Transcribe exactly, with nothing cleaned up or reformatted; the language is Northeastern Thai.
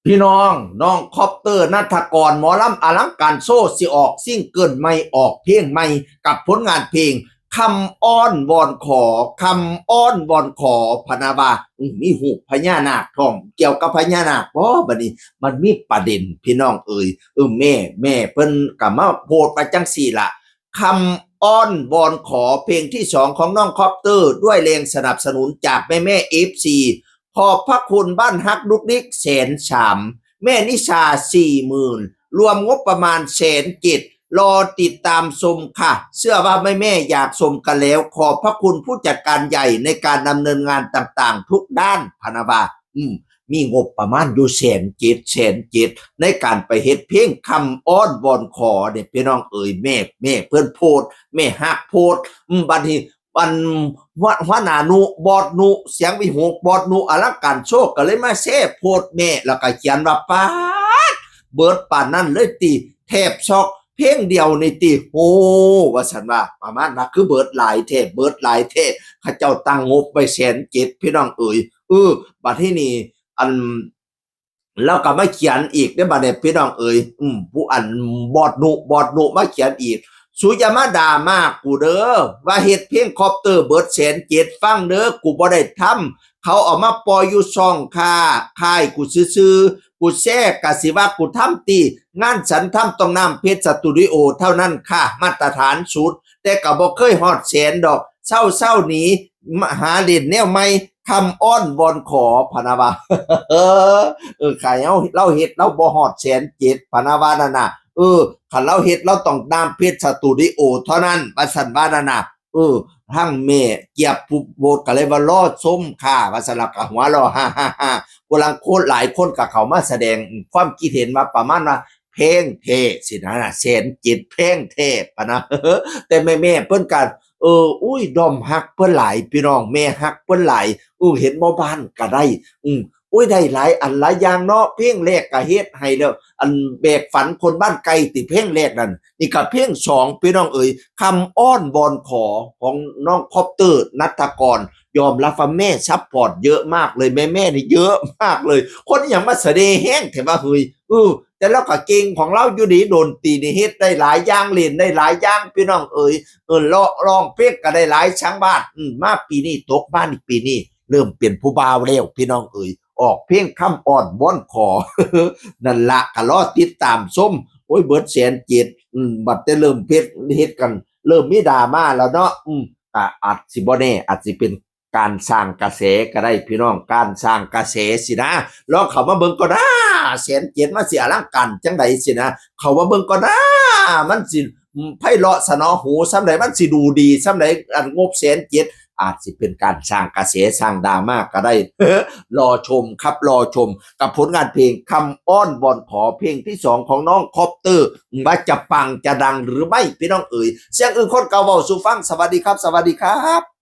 พี่น้อง น้องคอปเตอร์ ณัฐกร หมอลำอลังการโชว์ สิออกซิงเกิลใหม่ ออกเพลงใหม่ กับผลงานเพลง คำอ้อนวอนขอ คำอ้อนวอนขอ พะนะว่า อืม มีฮูปพญานาคพร้อม เกี่ยวกับพญานาคบ่ บัดนี้ มันมีประเด็น พี่น้องเอ๋ย เออ แม่ แม่เพิ่นก็มาโพสต์ว่าจั่งซี้ล่ะ คำอ้อนวอนขอ เพลงที่สองของน้องคอปเตอร์ ด้วยแรงสนับสนุนจากแม่ๆ เอฟซี ขอบพระคุณบ้านฮักดุกดิก แสนสาม แม่นิชา สี่หมื่น รวมงบประมาณ แสนเจ็ด รอติดตามชมค่ะ เชื่อว่าแม่ๆ อยากชมกันแล้ว ขอบพระคุณผู้จัดการใหญ่ในการดำเนินงานต่างๆ ทุกด้าน พะนะว่า อืม มีงบประมาณอยู่ แสนเจ็ด แสนเจ็ด ในการไปเฮ็ดเพลงคำอ้อนวอนขอเนี่ย พี่น้องเอ๋ย แม่ แม่เพิ่นโพสต์ แม่ฮักโพสต์ อืม บัดนี้ อัน หัว หัวหน้านุ บอสนุ เสียงวิหก บอสนุ อลังการโชว์ ก็เลยมาแชร์โพสต์แม่ แล้วก็เขียนว่า "ป๊าด เบิดปานนั้นเลยติ แทบช็อก เพลงเดียวนี่ติ โอ้" ว่าซั่นว่า ประมาณว่า "คือเบิดหลายแท้ เบิดหลายแท้ เขาเจ้าตั้งงบไว้ แสนเจ็ด พี่น้องเอ๋ย เออ บัดทีนี้ อัน แล้วก็มาเขียนอีกเด้อบัดนี้ พี่น้องเอ๋ย อืม ผู้อัน บอสนุ บอสนุ มาเขียนอีก "สูอย่ามาด่ามากูเด้อ ว่าเฮ็ดเพลงคอปเตอร์เบิด แสนเจ็ด ฟังเด้อ กูบ่ได้ทำ เขาเอามาปล่อยอยู่ช่องค่า ค่ายกูซื่อๆ กูแชร์กะสิว่ากูทำติ งานฉันทำต้องน้ำเพชรสตูดิโอเท่านั้นค่ะ มาตรฐานสุด แต่ก็บ่เคยฮอดแสนดอก เซาๆ หนี มาหาเล่นแนวใหม่ คำอ้อนวอนขอ" พะนะว่า เออ เออ คันเฮา ลาวเฮ็ด ลาวบ่ฮอด แสนเจ็ด พะนะว่านั่นน่ะ เออ คันลาวเฮ็ด ลาวต้องน้ำเพชรสตูดิโอเท่านั้น ว่าซั่นว่านั่นน่ะ เออ ทั้งแม่เจี๊ยบผู้โพสต์ก็เลยว่า "รอชมค่ะ" ว่าซั่น แล้วก็หัวเราะ ฮ่าๆๆ ผู้ลางคน หลายคนก็เข้ามาแสดงความคิดเห็นว่าประมาณว่า "แพงแท้" สินะ "แสนเจ็ด แพงแท้" พะนะ แต่แม่ๆ เพิ่นก็ เออ อุ้ย ด้อมฮักเพิ่นหลาย พี่น้อง แม่ฮักเพิ่นหลาย เออ เห็นบ่ บ้านก็ได้ อืม อุ้ย ได้หลายอันหลายอย่างเนาะ เพลงแรกก็เฮ็ดให้แล้ว อันแบกฝันคนบ้านไกลติ เพลงแรกนั่น นี่ก็เพลงสอง พี่น้องเอ๋ย คำอ้อนวอนขอ ของน้องคอปเตอร์ ณัฐกร ยอมรับว่าแม่ซัพพอร์ตเยอะมากเลย แม่ๆ นี่เยอะมากเลย คนอิหยังมาเสน่ห์แฮงแท้ว่า เฮ้ย เออ แต่ลาวก็เก่งของลาวอยู่ดี ดนตรีนี่เฮ็ดได้หลายอย่าง เล่นได้หลายอย่าง พี่น้องเอ๋ย เออ ร้อง ร้องเพลงก็ได้หลาย ช่างบ้าน อืม มาปีนี้ ตกมานี่ปีนี้ เริ่มเป็นผู้บ่าวแล้ว พี่น้องเอ๋ย ออกเพลงคำอ้อนวอนขอ นั่นละ ก็รอติดตามชม โอ้ย เบิด แสนเจ็ด อืม บัดแต่เริ่มเฮ็ด เฮ็ดกัน เริ่มมีดราม่าแล้วเนาะ อืม ก็อาจสิบ่แน่ อาจสิเป็นการสร้างกระแสก็ได้ พี่น้อง การสร้างกระแสสินะ ลองเข้ามาเบิ่งก่อนนะ แสนเจ็ด มันสิอลังการจั่งใดสินะ เข้ามาเบิ่งก่อนนะ มันสิ อืม ไพเราะสนอหูส่ำใด มันสิดูดีส่ำใด อันงบ แสนเจ็ด อาจสิเป็นการสร้างกระแส สร้างดราม่าก็ได้ รอชมครับ รอชม กับผลงานเพลงคำอ้อนวอนขอ เพลงที่สองของน้องคอปเตอร์ ว่าจะปังจะดังหรือไม่ พี่น้องเอ๋ย เสียงอื่นคนเก่าเว้าสู่ฟัง สวัสดีครับ สวัสดีครับ